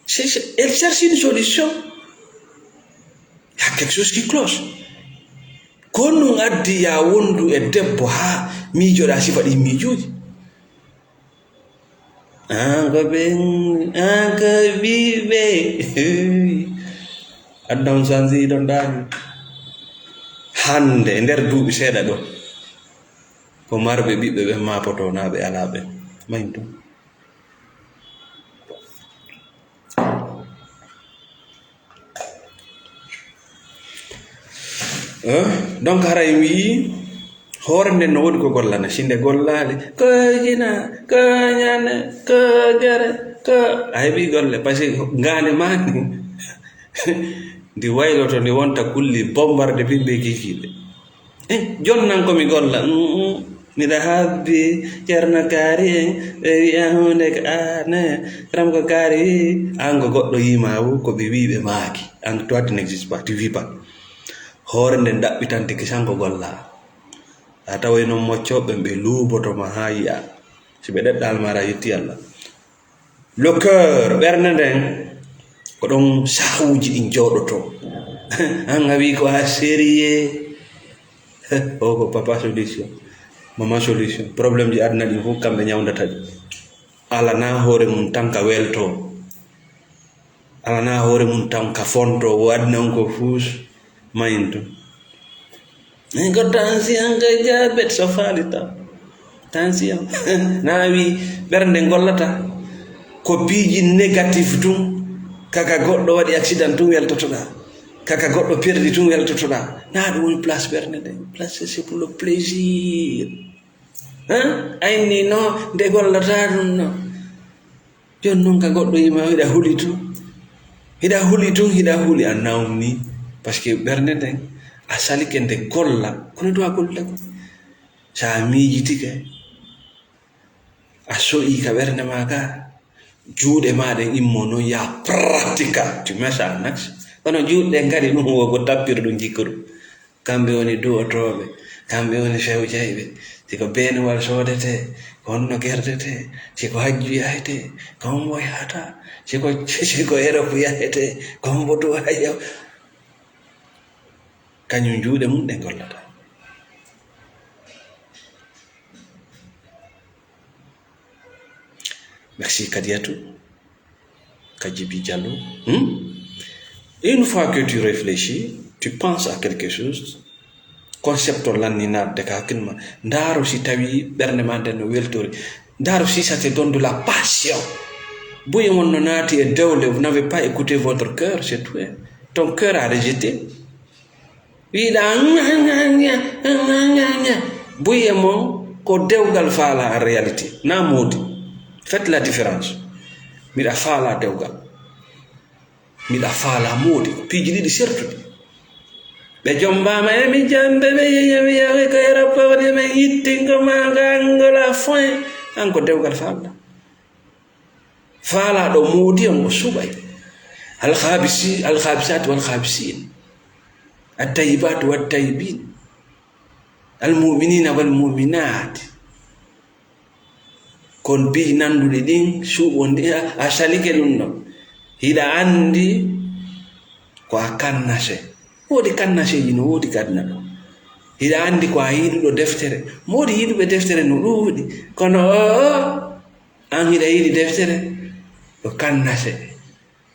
C'est, c'est, elle cherche une solution. Il y a quelque chose qui cloche. Ko honɗum addi ya wondu e debbo haa miijoɗaa sifa ɗin miijooji? An ko ɓen, an ko ɓiɓɓe. Aduna on sansi ɗon ɗaani. Hannde, e nder duuɓi seeɗa ɗo, ko marɓe ɓiɓɓe ɓen maapoto, naa ɓe alaa ɓen. Mahin tun. Eh, donc, haray mi yii hoore nden no woodi ko gollana, si nde gollaali, ko jina, ko ñande, ko gere, ko a heɓi golle, parce que ngaandi maa ndi wayloto, ndi wonta kulli bombarde bimbe kikiɗe. Eh, jonnan ko mi golla, mm, mm. Miɗa habbi Ceerno Kaari en, ɓe wi'a huunde ko aane, ram ko Kaari wi'i, an ko goɗɗo yii ma wu, ko ɓe wi'i ɓe maaki. An, toi, tu n'existes pas, tu vis pas. Hoore nden ɗaɓɓitante kisan ko golla. A taway non moccooɓe ɓen ɓe luuboto ma haa yi'a. Si ɓe ɗeɗɗaali ma, a yetti Allah. Le cœur, ɓernde nden, Ko ɗon sahawuuji ɗin jooɗotoo. An a wii ko a sérieux. O ko papa solution, mama solution. Problème ji aduna ɗin fof kamɓe ñawndata ɗi. Alanaa hoore mum tan ka weltoo. Alanaa hoore mum tan ka fontoo. Wo aduna on ko fuus mayin tun. Ko tension, ko diabète, so faali tan. Tension. Na wi ɓernde gollata. Ko piiji négatif tun. Kaka goɗɗo waɗi accident tun weltotoɗaa. Kaka goɗɗo perdi tun weltotoɗaa. Na ɗum woni place ɓernde nden. Place, c'est pour le plaisir. Hein? Ayni no nde gollata ɗum no. Jooni noon ka goɗɗo yima hiɗa huli tun. Hiɗa huli tun, hiɗa huli a nawni. Parce que ɓernde nden a salike nde golla. Kono duwa golla ko. Sa miijitike. A so'i ka ɓernde ma ka. Juuɗe ma ɗen immo noon ya pratika. Tu mets ça en action. Kono juuɗe ɗen kadi ɗum wo ko tappir ɗum jikkuɗum. Kamɓe woni du'otooɓe, kamɓe woni fewjayɓe. Si ko beenuwal soodetee, ko honno gerdetee, si ko hajju yahetee, ko hombo yahata, si ko, si ko Erop yahetee, ko hombo du'a yaw. Kañum juuɗe mum ɗe gollata. Merci Kadiatou. Kadjibi Diallo. Hmm? Une fois que tu réfléchis, tu penses à quelque chose, concept o lanni naatde ka hakkille ma, ndaaro si tawi ɓernde ma nden no weltori. Ndaaro si ça te donne de la passion. Buy on no naati e dewle, vous n'avez pas écouté votre cœur, c'est tout, hein. Ton cœur a rejeté. Wiɗa buye mon ko dewgal faala en réalité. Na moodi. Faites la différence. Miɗa faala dewgal. Miɗa faala moodi. Ko piiji ɗiɗi sertuɗi. Ɓe jombaama e mi jambe, ɓe yeyi mi yawi ko aéroport, ɓe yittingo ma nga Angola foin. An ko dewgal faalɗa. Faalaaɗo moodi on o suɓay. Alkhabisi-, alkhabisatu walkhabisiin. Attayibaatu wattayibiin. Almuminina walmuminaat. Kon piiji nanduɗi ɗin, suuɓon ɗi, a, a salike ɗum ɗon. Hiɗa anndi ko a kannase. Woodi kannaseeji no woodi ka aduna ɗo. Hiɗa anndi ko a yiɗuɗo deftere. Moodi yiɗuɓe deftere no ɗuuɗi. Kono o, o, an hiɗa yiɗi deftere, ko kannase.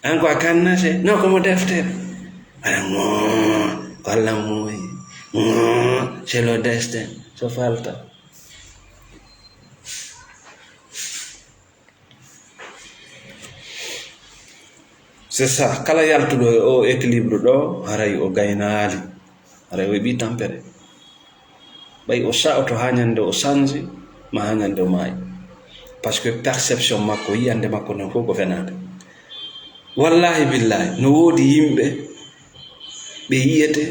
An ko a kannase, no ko mo deftere. Aɗa ŋoo, ko Alla muuyi. Ŋoo, c'est le destin. So falta. C'est ça. Kala yaltuɗo e o équilibre ɗo, haray o gaynaali. Haray o heɓi tampere. Ɓay o sa'oto haa ñande o sanji, ma haa ñande o maayi. Parce que perception makko, yiyande makko nden fof ko fenaande. Wallahi billahi, no woodi yimɓe ɓe yiyete,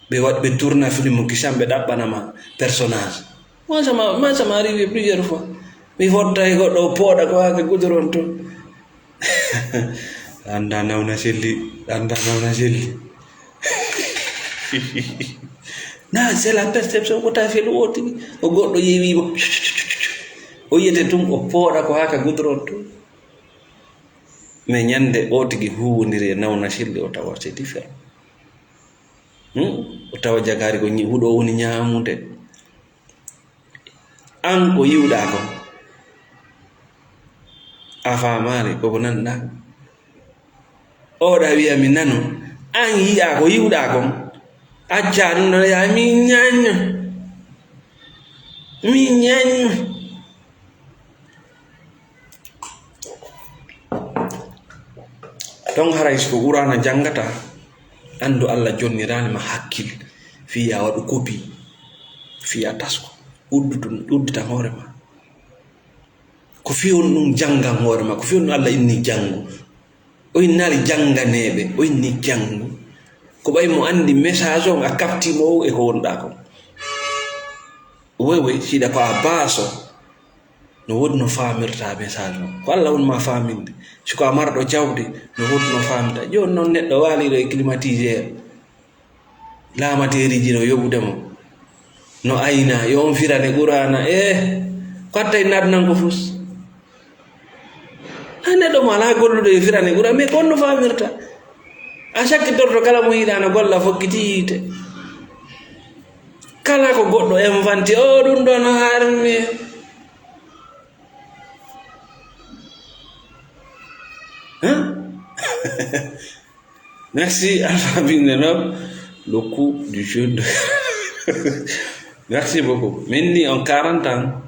ɓe waɗ-, ɓe tourna film kisan, ɓe ɗaɓɓana ma personnage. Moi, ça m'a, moi, ça m'est arrivé plusieurs fois. Mi fotta e goɗɗo, o pooɗa ko haa ka goudron to. Annda nawna selli, annda nawna selli. Na, c'est la perception ko tawi felu o tigi. O goɗɗo yewi mo. O yiyete tun, o pooɗa ko haa ka goudron to. Mais ñande o tigi huwondiri e nawna selli, o tawa c'est différent. Hmm? O tawa jagaari ko ñi-, huɗo woni ñaamude. An ko yi'uɗaa kon, a faamaali ko ko nanɗaa. Oɗa wiya mi nano, an yi'aa ko yi'uɗaa kon, accaa ɗum ɗon, yaa mi ñañño, mi ñañño. Ton haray si ko Qur'aana janngata, anndu Alla jonniraani ma hakkil, fii yaa waɗu kopi, fii yaa tasko, udditu-, udditan hoore ma. Ko fii honɗum janngan hoore ma, ko fii honɗum Alla inni janngu. O innaali jannganeeɓe, o inni janngu. Ko ɓay mo anndi message on a kaptii mo o e ko wonɗaa kon. Woy woy, siɗa ko a baaso, no woodi no faamirta message on. Ko Alla woni ma faaminde. Si ko a marɗo jawdi, no woodi no faamirta. Jooni noon neɗɗo waaliiɗo e climatiseur, laamateeriiji no yoɓude mo. No ayna, yo on firane Qur'aana. Eh, ko adda en adnan ko fus. A neɗɗo mo alaa gollude e firane ɓura, mais ko on no faamirta. A sakkitorto kala mo yiɗaa no golla fokkiti yiite. Kala ko goɗɗo inventé, o ɗum ɗo no harmi. Hein? Merci, Alpha Bindenob, le coup du jeune. Merci beaucoup. Min ni en quarante ans.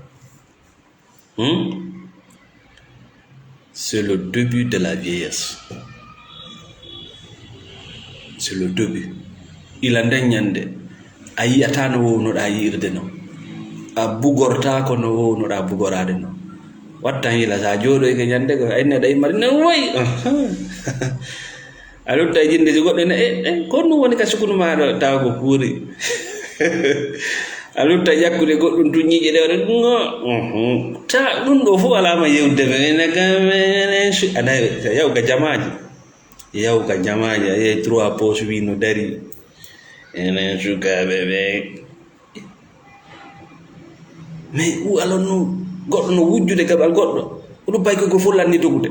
Hmm? C'est le début de la vieillesse. C'est le début. Ila nden ñande, a yi'ataa no wownoɗaa yi'irde non. A bugortaako no wownoɗaa bugoraade non. Wattan yila, so a jooɗoyke ñande ko, a inni aɗa yimmari nan woy. Aha. A lutta e jinde si goɗɗo ne, e, e, ko ɗum woni ka sukunu maa ɗo, tawa ko kuuri. A lutta ƴakkude goɗɗum tun ñiiƴe ɗe waɗa ɗum o. Mhm. Ta ɗum ɗo fof alaa ma yewtude men. Ene ka men, enen su-, a nayi, yaw ka jamaaji. Yaw ka jamaaji, a yehi trois poches wi no dari. Enen sukaaɓe ɓe. Mais ou alors no goɗɗo no wujjude gaɓal goɗɗo. Oɗo bay ko fof lanni dogude.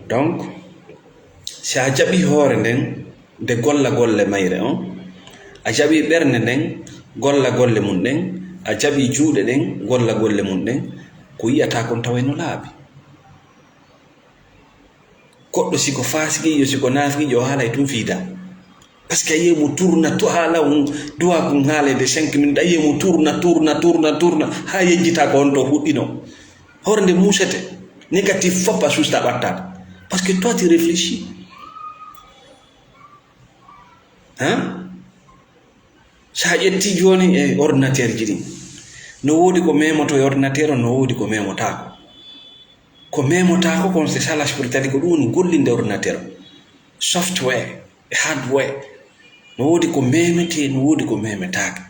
Donc, si a jaɓi hoore nden, nde golla golle mayre on, a jaɓi ɓernde nden, golla golle mum ɗen, a jaɓi juuɗe ɗen, golla golle mum ɗen, ko yi'ata kon taway no laaɓi. Goɗɗo si ko faasiqiijo, si ko naafiqiijo, o haalay tun fiida. Parce que a yi'ay mo tourna, to haala on, duwa kun haalay de cinq minutes, a yi'ay mo tourna, tourna, tourna, tourna, haa yejjita ko on to fuɗɗino. Hoore nde muusete, négatif fop a suusta ɓattaade. Parce que toi tu réfléchis. Hein? Sa ƴetti jooni e ordinateur ji ɗin, no woodi ko memoto e ordinateur on, no woodi ko memotaako. Ko memotaako kon, c'est ça la spiritualité, ko ɗum woni gollinde ordinateur on. Software e hardware. No woodi ko memete, no woodi ko memetaake.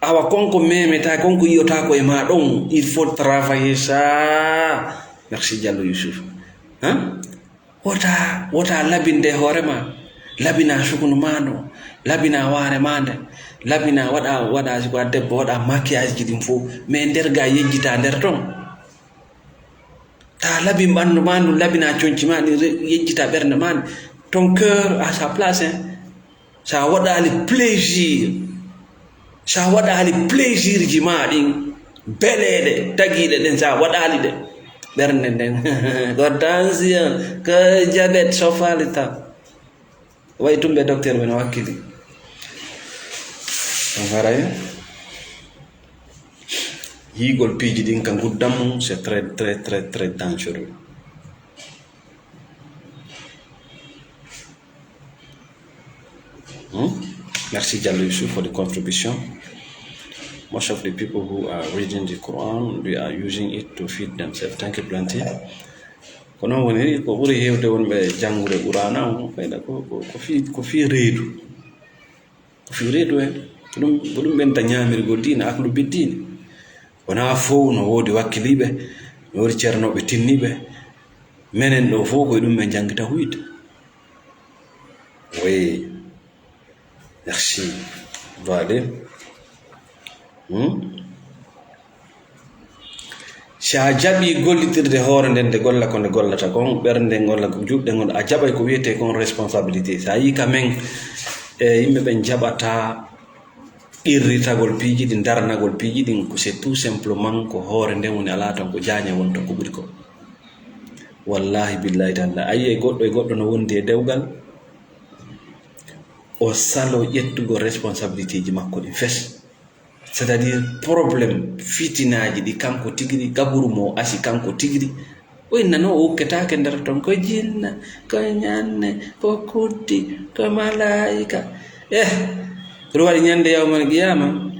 Awa kon ko memetaake, kon ko yi'otaako e ma ɗon, il faut travailler ça. Merci Diallo Youssouf. Hein? Wota, wota labinde hoore ma. Labina sukunu ma ndo. Labina waare ma nde. Labina waɗa, waɗa si ko a debbo, waɗa maquillage ji ɗin fof. Mais nder ga yejjita nder ton. Ta labin ɓandu ma ndu, labina conci ma ɗin, re-, yejjita ɓernde ma nde. Ton cœur à sa place, hein. Sa waɗaali plaisir, sa waɗaali plaisir ji ma ɗin, beleeɗe tagiiɗe ɗen, sa waɗaali ɗe, ɓernde nden, ko tension, ko jabet, so faali tan. Way tumɓe docteur ɓe no wakkili. On haray yiigol piiji ɗin ka nguddam mum, c'est très, très, très, très dangereux. Hmm? Merci Diallo Yusuf for the contribution. Most of the people who are reading the Quran, they are using it to feed themselves. Thank you plenty. Ko noon woni, ko ɓuri heewde wonɓe janngude Qur'aana on, kayɗa ko, ko, ko fii, ko fii reedu. Ko fii reedu en. Ko ɗum, ko ɗum ɓenta ñaamirgol diine, aklu biddiine. Wonaa fow no woodi wakkiliiɓe, no woodi ceernooɓe tinniiɓe. Menen ɗo fow ko e ɗum men janngita huyde. Oui. Merci. Vale. Hmm? Si a jaɓi gollitirde hoore nden, nde golla ko nde gollata kon, ɓernde golla ko juuɗe ngon, a jaɓay ko wiyetee kon responsabilité. Si a yii ka men, e yimɓe ɓen jaɓata qirritagol piiji ɗin, darnagol piiji ɗin, ko c'est tout simplement ko hoore nden woni alaa ton, ko jaañe won ton, ko ɓuri ko. Wallahi billahi taala, a yi'ay goɗɗo e goɗɗo no wondi e dewgal, o salo ƴettugol responsabilité ji makko ɗin fes. C'est-à-dire problème, fitinaaji ɗi kanko tigiri, gaburu mo o asi kanko tigiri. O inna no o ukketaake nder ton, ko jinna, ko ñanne, ko kuddi, ko malaayika. Eh, ɗum waɗi ñande yawmal qiyama.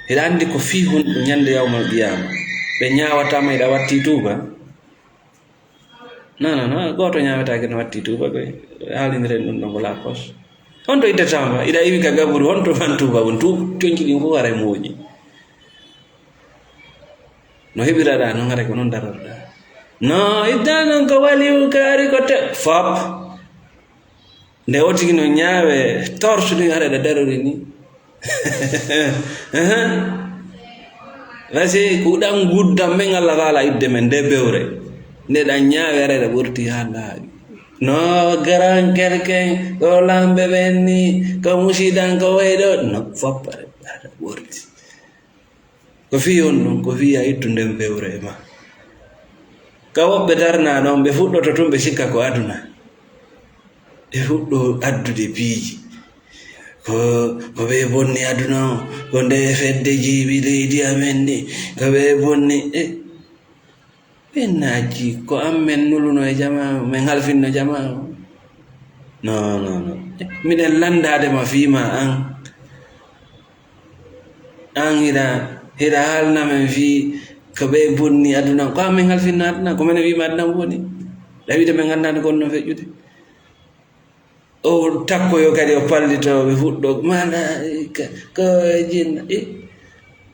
Hiɗa anndi ko fii hun ñande yawmal qiyama. Ɓe ñaawatama hiɗa watti tuuba. Non, non, non, gooto ñaawetaake no watti tuuba, ɓe haalindiren ɗum ɗon ko la poche. Honto iddata ma? Iɗa iwi ka gaburu, honto man tuuba? Won tu-, conci ɗin fof haray mooƴi. No heɓiraɗa noon, haray ko noon darorɗa. No idda noon ko waliyu kaari ko te-, fop. Nde o tigi no ñaawe torche ɗin, haray ɗa darori ni. Ahan. Parce que ko ɗan guddan men Allah taala idde men nde bewre. Nde ɗan ñaawere ɗa ɓorti haa laaɓi. No, grand quelqu'un, ko lamɓe ɓen ni, ko musidan, ko way ɗo. No, foppare, ɗa ɓorti. Ko fii on ɗum, ko fii a ittu nden bewre e ma. Ka woɓɓe darnaa ɗon, ɓe fuɗɗoto tun ɓe sikka ko aduna. Ɓe fuɗɗo addude piiji. Ko, ko ɓe bonni aduna o, ko nde fedde jiiɓi leydi amen ni, ko ɓe bonni, e, ɓen naajji ko an men nuluno e jamaa o, men halfinno jamaa o. Non, non, non. Miɗen landaade ma fii ma an. An hiɗa, hiɗa haalna men fii ko ɓe bonni aduna, ko an men halfinno aduna, ko menen wi'i ma aduna boni. Ɗa wi'de men anndaani ko honno feƴƴude. O takkoyo kadi o pallito, ɓe fuɗɗo, "Malaika, ko jinna." E,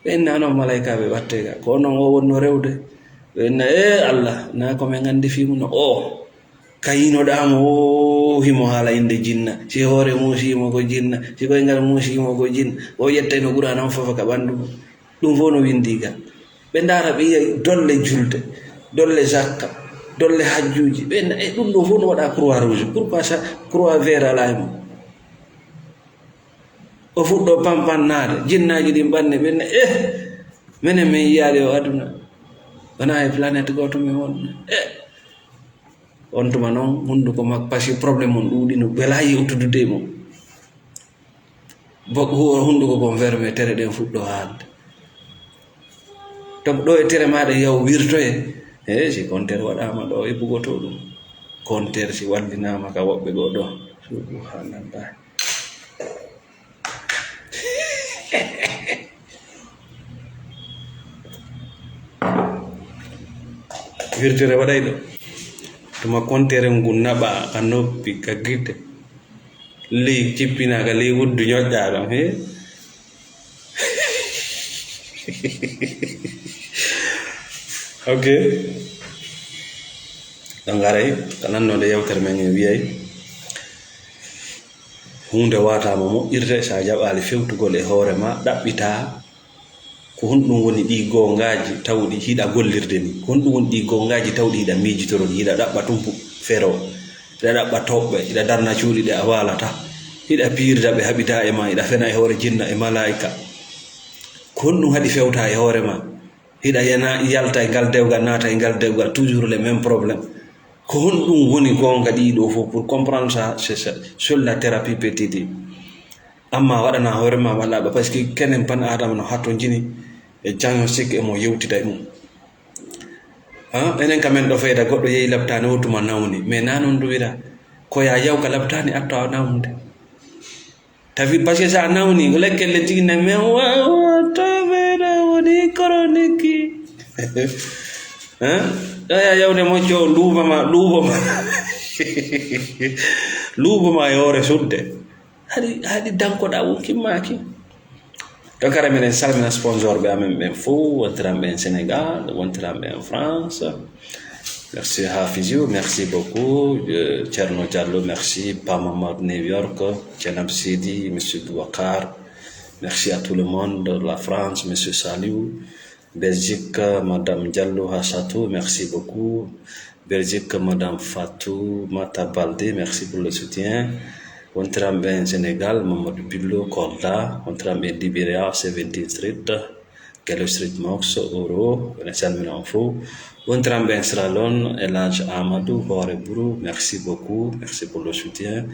ɓe inna non malaikaaɓe ɓattee ka. Ko onon o wonno rewde. Ɓe inna, "E Allah, na ko men anndi fii mum no o. Ka yinoɗaa mo o, himo haala innde jinna. Si hoore muusiimo ko jinna. Si koyngal muusiimo ko jinna." O ƴettay no Qur'aana on fofa ka ɓanndu mum. Ɗum fof no winndii ga. Ɓe ndaara, ɓe yiya dolle julde, dolle zakka, dolle hajjuuji. Ɓe na-, e ɗum ɗo fof no waɗa croix rouge. Pourquoi ça, croix vert alaa e mum? O fuɗɗo pampannaade, jinnaaji ɗin ɓanni, ɓe na-, eh, menen min yiyaali o aduna. Wonaa e planète gooto min won. Eh, on tuma noon, hunnduko makko, parce que problème on ɗuuɗino, welaa yewtudude e mum. Bo-, hu-, hunnduko kon fermé, tere ɗen fuɗɗo haalde. To ɗo e tere maaɗa yaw wirtoye. He, si kontere waɗaama ɗo e bugotoo ɗum. Kontere si wallinaama ka woɓɓe goo ɗo. Subhanallah. Wirtere waɗay ɗo. Tuma kontere ngun naɓa ka noppi, ka gite. Ley jippinaa ka ley wuddu ñoƴƴaa ɗon, he? Ok. Ɗo ngaray, ka nannoode yewtere men en wiyay, huunde waataama moƴƴirde, so a jaɓaali fewtugol e hoore ma, ɗaɓɓitaa. Ko honɗum woni ɗii goongaaji tawɗi hiɗa gollirde ni? Ko honɗum woni ɗii goongaaji tawɗi hiɗa miijitoro ni? Hiɗa ɗaɓɓa tumpu fero, hiɗa ɗaɓɓa toɓɓe, hiɗa darna cuuɗi ɗe a waalata, hiɗa piirda ɓe haɓitaa e ma, hiɗa fena e hoore jinna e malaa'ika. Ko honɗum haɗi fewta e hoore ma? Hiɗa yana, yalta e ngal dewgal, naata e ngal dewgal, toujours le même problème. Ko honɗum woni goonga ɗii ɗoo fof? Pour comprendre ça, c'est ça. Seule la thérapie peut t'aider. Amma waɗana hoore ma walla ɓe, parce que kenen pan Adama no hattonjini e diagnostic e mo yewtida e mum. Ha, enen ka men ɗo feyda goɗɗo yehi laptaani o tuma nawni, mais na non duwira. Ko ya yaw ka laptaani atto a nawnude. Tawi, parce que sa nawni, ko lekkelle tigi na men wa, wa, to ɓe ɗo woni chronique. Hein? Ɗo ya yawde mocco o luuba ma, luuba ma. Luuba ma e hoore sudde. Haɗi, haɗi dankoɗaa won kimmaaki. Donc, hara miɗen salmina sponsor ɓe amen ɓen fof, wontiran ɓe en Sénégal, wontiran ɓe en France. Merci Hafizou, merci beaucoup. Euh, Thierno Diallo, merci. Pa Mamadou New York, Thienab Sidi, Monsieur Boubacar. Merci à tout le monde. La France, Monsieur Saliou. Belgique, Madame Diallo Hassatou, merci beaucoup. Belgique, Madame Fatou Mata Baldé, merci pour le soutien. Wontiranɓe en Sénégal, Mamadou Billo, Kolda. Wontiranɓe en Liberia, Seventeen Street, Gallo Street Mox, Euro, ene salmina on fof. Wontiranɓe en Sierra Leone, El Hadj Amadou, Hoore Buru, merci beaucoup, merci pour le soutien.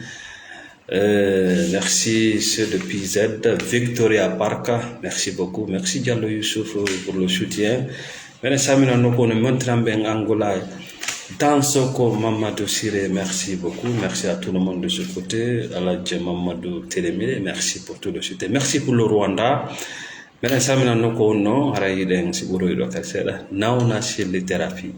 Euh, merci, ceux de P Z, Victoria Park, merci beaucoup. Merci Diallo Youssouf pour le soutien. Mene samina no kono montiranɓe en Angola. Dansoko Mamadou Siré, merci beaucoup. Merci à tout le monde de ce côté. Aladj Mamadou Télémilé, merci pour tout le soutien. Merci pour le Rwanda. Mene samina no ko wonno, hara yiɗen si ɓuroy ɗo kadi seeɗa. Nawna Shelly Thérapie.